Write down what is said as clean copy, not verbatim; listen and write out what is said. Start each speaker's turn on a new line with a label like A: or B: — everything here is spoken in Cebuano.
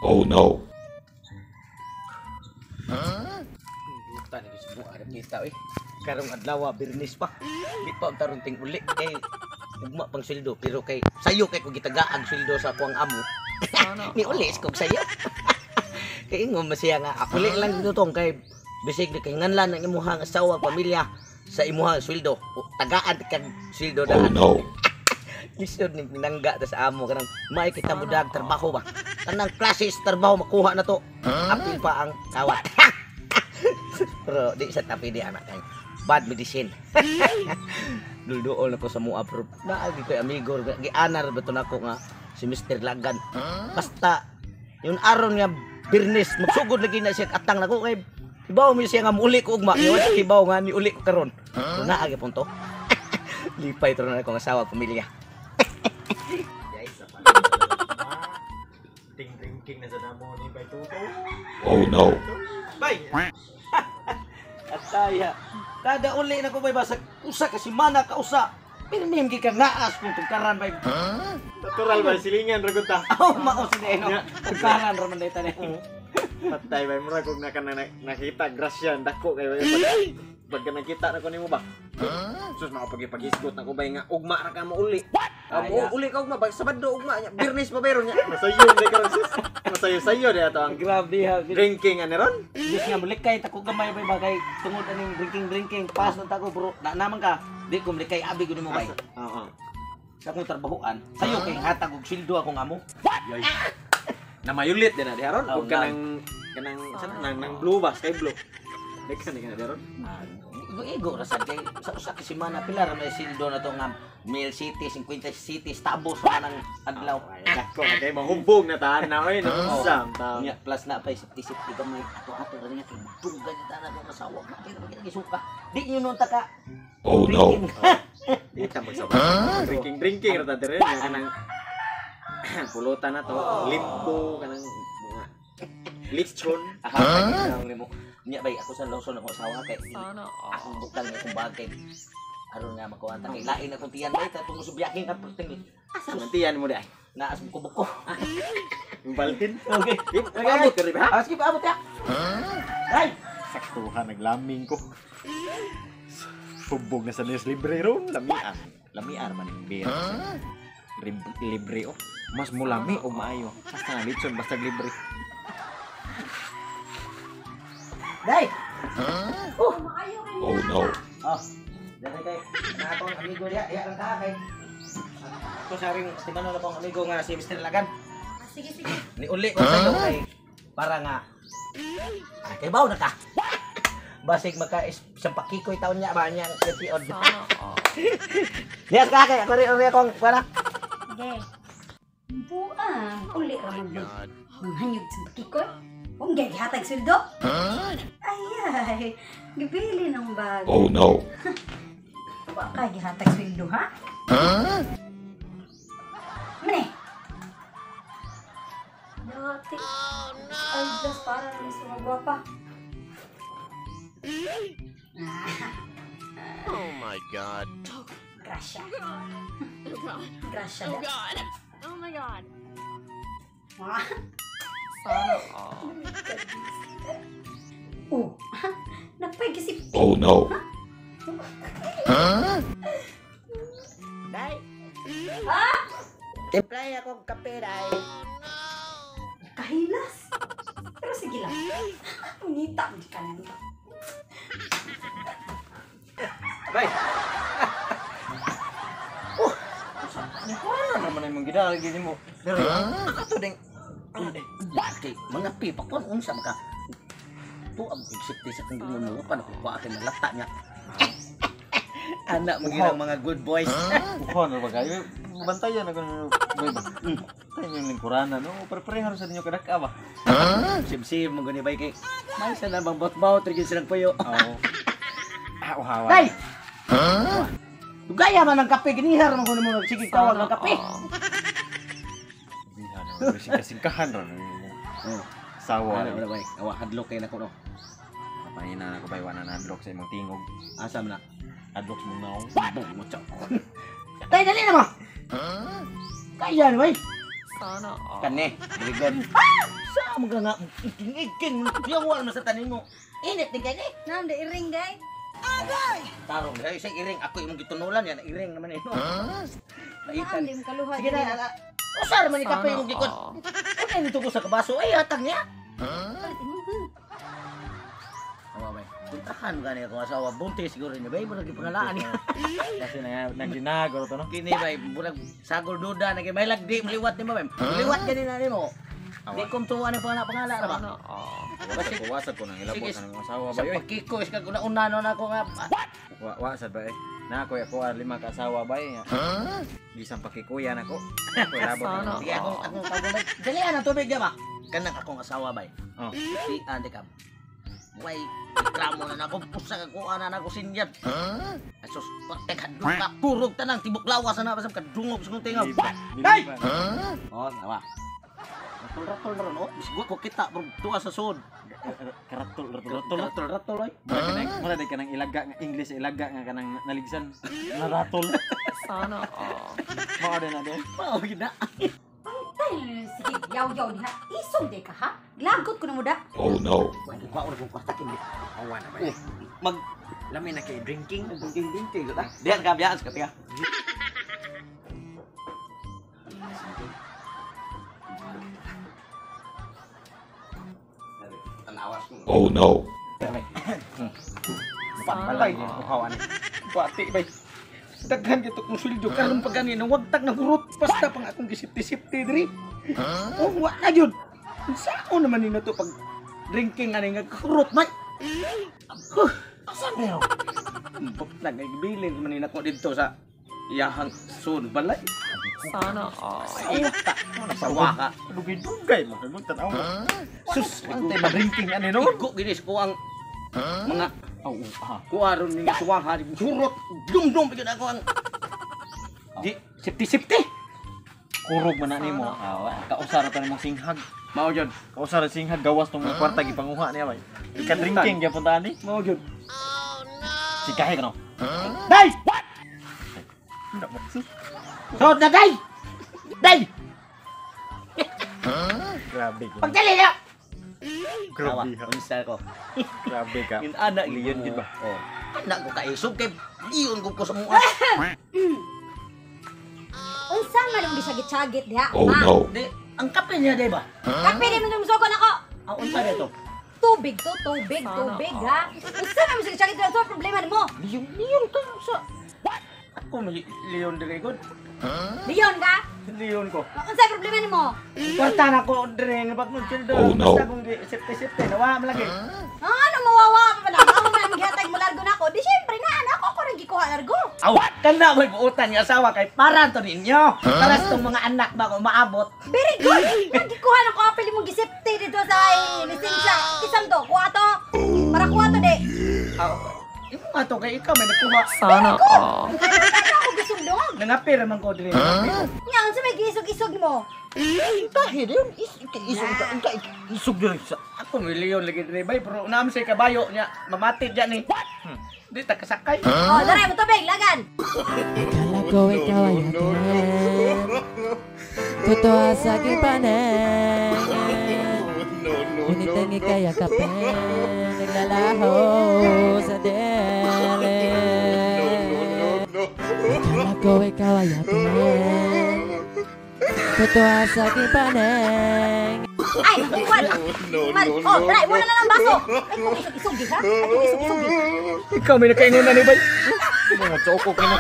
A: Oh no.
B: Puta ni Gisbo, arap kita eh. Karong adlaw, Birnis pa. Di pa ang tarong ting uli kay ugma pang sweldo pero kay sayo kay kung gitagaag sweldo sa akuang amo. Ni uli is kog sayo. Kay ingon man siya nga uli lang dito tong kay bisig di kay nganlan ang imuhang asawa pamilya sa imuhang sweldo. Tagaan kag sweldo
A: Oh
B: daan.
A: no.
B: Lisod ning pinangga ta sa amo kanang may kita mo dag trabaho ba. Tanang klase sa trabaho makuha na to. Apil pa ang kawat. Pero di sa tapi di anak kay bad medicine. Dulduol na ko sa mua pero naagi ko'y amigo gianar ba to nako nga si Mr. Lagan. Basta yun aron nga Birnis magsugod lagi na siya atang nako kay kibaw mi siya nga muuli ko ugma. Iwan siya kibaw nga ni uli ko karon. Pero naagi pong to. Lipay to na akong asawa pamilya.
C: Guys, sa Ting drinking na sa namo ni Bay Tuto.
A: Oh no.
B: Bay! At kaya, kada uli na ko bay basa usa ka semana ka usa. Pirmim gi ka naas kung tugkaran bay.
C: Natural ba silingan ra gud ta.
B: Oh, mao sa no. Tugkaran ra man day tani.
C: Patay bay murag kog naka na, nakita grasya dako kay bay pag, pagka nakita na ko nimo ba. Sus makapagipaghisgot na ko bay nga ugma ra ka mo uli.
B: Aya.
C: Uli ka ugma ba Sabado ugma nya Biyernes pa bayron nya. Masayo day karon sis. Masayo-sayo day ato ang
B: Grabe ha.
C: drinking ani ron.
B: Diyos nga mulikay ta ko gamay bay bagay tungod aning drinking drinking pas na ta ko bro. Na naman ka. Di ko mulikay abi gud mo bay.
C: Oo.
B: Sa akong trabahoan, sayo kay hatag og sweldo akong amo.
C: Yoy. Na mayulit din na di ron.
B: Oh,
C: Ug kanang kanang sana nang nang blue ba sky blue. Di ka ni ron.
B: Ah, igo-igo ra sad kay sa usa ka semana pila ra may sweldo na to nga Mil City, 50 City, Tabos man ang adlaw.
C: Ay, dako kay mahubog na taan na oy no. Sam ta.
B: Nya plus na pa isip-isip di gamay ato ato ra niya kay dunggan niya tanan akong asawa. Kaya ba gisuka. Di nyo nun ta ka
A: Oh no.
B: drinking.
C: Di ta magsabay. Drinking drinking ra ta dire nya kanang pulutan na to, limpo kanang mga lechon.
B: Aha, huh? Nimo. Nya bay ako sa Lawson akong asawa kay akong butang akong bagay. Aron nga makuha ta kay lain akong tiyan bay ta tungod sa biyahe nga perting.
C: Asa man tiyan mo di ay?
B: Naas buko-buko.
C: Balhin.
B: Okay.
C: Di paabot ka ri ba?
B: Ah, sige paabot ya. Ay,
C: Saktuhan naglaming ko. Hubog na sa nes libre ron, lamian. Lamian man yung beer. Libre oh. Mas mulami o maayo. Basta na lechon, basta libre.
B: Day.
A: Oh no.
B: Oh. Dali kay na akong amigo diya, diya lang ka kay. Ako sa ring timano na akong amigo nga si Mr. Lagan.
D: Ah, sige, sige.
B: Ni uli ko sa iyo kay para nga ah, kay baw na ka. Basig maka isang pakikoy taon niya ba niya ang tiod. Diya ka kay ako rin rin akong para.
D: Sige. Buang, uli ra man mo. Manghanyog sa kikoy. Huwag gay hatag sweldo. Ay ay, gibili ng bag.
A: Oh no.
D: Wa ka gihatag sweldo ha? Mane? Dati. Ay, plus para rin sa mga gwapa.
E: Oh my God.
D: Grasya.
E: Oh God.
D: Grasya.
E: Oh God. Oh my God.
D: Ah.
E: Sana all.
D: Oh, nagpagisip.
A: Oh no.
B: Day. Timplay ako kape day.
D: Kahilas. Pero sige lang. Ngita di ka na.
B: Bay.
C: Oh, Ano naman imong gidal gini mo? Dire. Ato ding
B: Kay mga pipa kon unsa maka. Tu ang isip di sa kong mo pa nakuha akin ng lata niya. Anak mo ginang mga good boys.
C: Kuha na ba kayo? Bantayan ako ninyo. Bay ba? Tayo yung lingkuranan, no? Pare-pareho sa ninyo kadaka ba?
B: Simsim mo gani bay kay may sa nabang bot-bot rin silang puyo.
C: Oo. Ah, uhawa.
B: Day! Dugaya man ang kape ginihar mo kuno mo sige tawag ng kape.
C: Singka-singkahan ra na ninyo.
B: Oh,
C: Sawa.
B: ano na bay? Awa hadlok kay nako no.
C: Panina na ko bay wala na adlok sa imong tingog.
B: Asa man na?
C: Adlok sa imong naong.
B: Bong mo chok. Tay dali na mo. Kaya ni bay.
E: Sana all.
B: Kani, very good. Sa mga nga iking-iking yawa man sa tanin mo. Init din kay ni.
D: Naam di iring day.
B: Tarong dai sa iring ako imong gitunulan yan, iring naman ino.
D: Naam
B: Naitan.
D: di makaluha.
B: Sige na. Usar man ni kape
E: Sana
B: imong gikon.
E: all.
B: Ano nito ko sa kabaso ay hatag niya. Awa bay. Puntahan gani ako asawa buntis siguro niya bay murag gipangalaan niya.
C: Kasi na nagdinagor to no.
B: Kini bay murag sagol duda na kay may lagdi maliwat nimo bay. Maliwat gani na nimo. Di kom tuwa ni pangala pangala ra ba.
E: Sana all.
C: Wasad ko, wasad ko nang ilabot
B: Sige,
C: ng asawa
B: Sa
C: ba oy.
B: pagkiko is kag una-una no na ako nga.
C: Wa wa sad ba eh. Na ko ako ah, lima ka asawa ba eh. Gisan pakikuya nako. Ako labot
E: Sana.
C: na.
B: Sige akong akong pagulay. Dali ang tubig ba? Kanang akong asawa bay.
C: Oh.
B: Si ande kam. Way reklamo na nako pusa ka kuha na nako sinyat. Asus patek hadlok ka kurog tanang tibok lawas na basta kadungog sa kong tingaw. Hey! Oh, nawa. Ratol-ratol na ron, oh. Bisgo ko kita, bro. Tuwa sa sud.
C: Karatol ratol ratol.
B: Ratol, ratol, oy.
C: Mura na kanang ilaga nga English ilaga nga kanang naligsan. Naratol.
E: Sana all.
C: Mao din na din.
B: Mao gid na.
D: Pantay na nun, sige, yaw-yaw diha. Isog day ka ha? Glagot ko na mo da.
A: Oh no.
B: Wala ko ora kong kwarta kini.
C: Awa na ba.
B: Oh, mag
C: Lami na kay drinking.
B: drinking drinking ta. Diyan ka biyaan sa katiga. Tanawas ko.
A: Oh no.
B: Patay.
C: Uhaw ani.
B: Pati bay. Daghan gito kong sweldo karon pa gani nang wagtag na gurot basta pang akong gisipti-sipti diri. Oh, wa na jud. Sao naman ni to pag drinking ani nga kurot man. Huh, asan pero? Bukla ngay gibilin man ni nako didto sa iyahang sun balay.
E: Sana all.
B: Sa sawa ka.
C: Dugay-dugay mo kay tanaw.
B: Sus,
C: Antay ba drinking ani no?
B: Igo gini sa kuang mga
C: Aw, ha.
B: kuha ron ni suwang hari surot dumdum gyud ako ang di sipti-sipti.
C: Kurog man na nimo. Kausa ra ta nimong singhag.
B: Mao jud.
C: Kausa ra singhag gawas tong mga kwarta gipanguha niya bay. Ika drinking gyapon ta ani.
B: Mao jud.
C: Sikahe ka no.
B: Day! Sod na day! Day!
C: Grabe.
B: Pagdali na!
C: Grabe. ha.
B: Unsa ko?
C: Grabe ka.
B: Yung anak
C: Leon gid ba?
B: Oh. Anak ko kaisog kay iyon ko ko sa mua.
D: Unsa man ang gisagit-sagit diha?
A: Oh
D: ha?
A: no.
B: Di, ang kape niya day ba?
D: Kape di man sumusugon ako.
B: Ang unsa dito?
D: Tubig to, tubig,
E: Sana
D: tubig
E: all.
D: ha. Unsa man gisagit-sagit diha? Unsa problema nimo?
B: Leon, Leon ka sa. Ako may Leon dire god.
D: Leon ka?
B: Leon ko.
D: Unsa problema nimo?
B: Kwarta na ko dire nga pag magsildo.
A: Oh, no.
B: Basta kung di sipti-sipti nawa man lagi.
D: Ah, ano mawawa pa man ako man ang gihatag mo largo nako. Di syempre na anak ako nang gikuha largo.
B: Aw, kana may buutan nga asawa kay para to ninyo. Para sa tong mga anak ba kung maabot.
D: Very good. Nang gikuha nako apil imong gisipti dito sa ay, lisensya. Kisam to, kuha to. Para kuha to di.
B: Aw, imo nga to kay ikaw may nagkuha.
E: Sana all.
D: Ano ako gisundog?
B: Nangapira man ko dire.
D: Nya unsa may gisog-isog mo?
B: Tahi yun, isog ka, isog diri sa. Ako may leon lagi dire bay, pero naam say kabayo niya, mamatid diyan ni. Di ta kasakay.
D: Oh, dara mo tubig, lagan.
F: Akala ko ikaw ay akin. Totoo sa aking paningin. Ngunit ang ika'y yakapin, naglalaho sa dilim. Akala ko ikaw ay akin. Totoo sa aking paningin.
D: Ay, man. Man, oh, dara mo na lang ang baso. Ay, kung isog-isog di ha? Ay, kung isog-isog di.
B: Ikaw may nakaingon na ni bay.
C: Mo tsoko kini.